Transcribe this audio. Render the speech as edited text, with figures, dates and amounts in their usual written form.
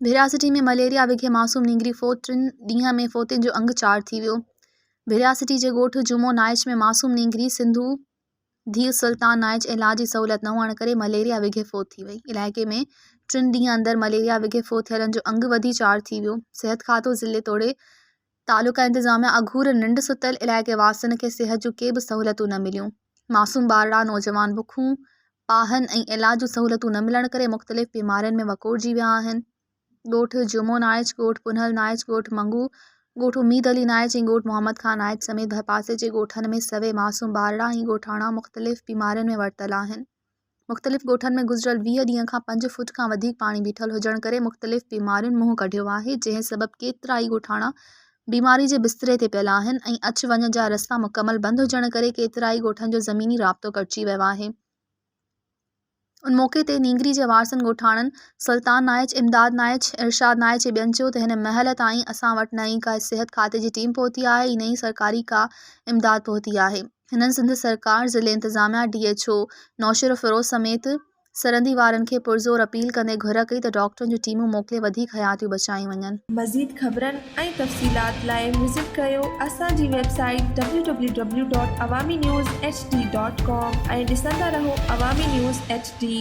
ڀريا city ۾ malaria وگهي معصوم نينگري فوت، ٽن ڏينهن ۾ فوتين جو انگ چار ٿي ويو. ڀريا سٽي جي ڳوٺ جمعو نائچ ۾ معصوم نينگري سنڌو ڌيء سلطان نائچ علاج جي سهولت نه هئڻ ڪري مليريا وگهي فوت ٿي وئي. علائقي ۾ ٽن ڏينهن اندر مليريا وگهي فوت ٿيلن جو انگ وڌي چار ٿي ويو. صحت کاتو ضلعي توڙي تعلقه انتظاميا اگهور ننڊ ستل علائقي واسين کي صحت جون ڪي به سهولتون نه مليون، معصوم ٻارڙا، نوجوان بکون، پاهن ۽ علاج جون سهولتون نه ملڻ ڪري مختلف بيمارين ۾ وڪوڙجي ويا آهن. ڳوٺ جمعو نائچ، ڳوٺ پنهل نائچ، ڳوٺ منگو، ڳوٺ اميد علي نائچ ۽ ڳوٺ محمد خان نائچ سميت ڀرپاسي جي ڳوٺن ۾ سوين معصوم ٻارڙا ۽ ڳوٺاڻا مختلف بيمارين ۾ ورتل آهن. مختلف ڳوٺن ۾ گذريل 20 ڏينهن کان پنج فوٽ کان وڌيڪ پاڻي بيٺل هجڻ ڪري مختلف بيمارين منهن ڪڍيو آهي جنهن سبب ڪيترائي ڳوٺاڻا بيماري جي بستري تي پيل آهن ۽ اچ وڃ جا رستا مڪمل بند هجڻ ڪري ڪيترائي ڳوٺن جو زميني رابطو ڪٽجي ويو آهي ان موقعي تي نينگري جي وارثن ڳوٺاڻن سلطان نائچ، امداد نائچ، ارشاد نائچ ۽ ٻين چيو ته هن مهل تائين اسان وٽ نه ئي ڪا صحت کاتي جي ٽيم پهتي آهي ۽ نه ئي سرڪاري ڪا امداد پهتي آهي. هنن سنڌ سرڪار، ضلعي انتظاميا، ڊي ايڇ او نوشهروفيروز سميت سرندي وارن کي پرزور اپيل ڪندي گهر ڪئي ته ڊاڪٽرن جون ٽيمون موڪلي وڌيڪ حياتيون بچايون وڃن. مزيد خبرن ۽ تفصيلات لاء وزٽ ڪريو اسان جي website W W W dot Awami news H D dot com ۽ ڏسندا رهو عوامي نيوز ايڇ ڊي.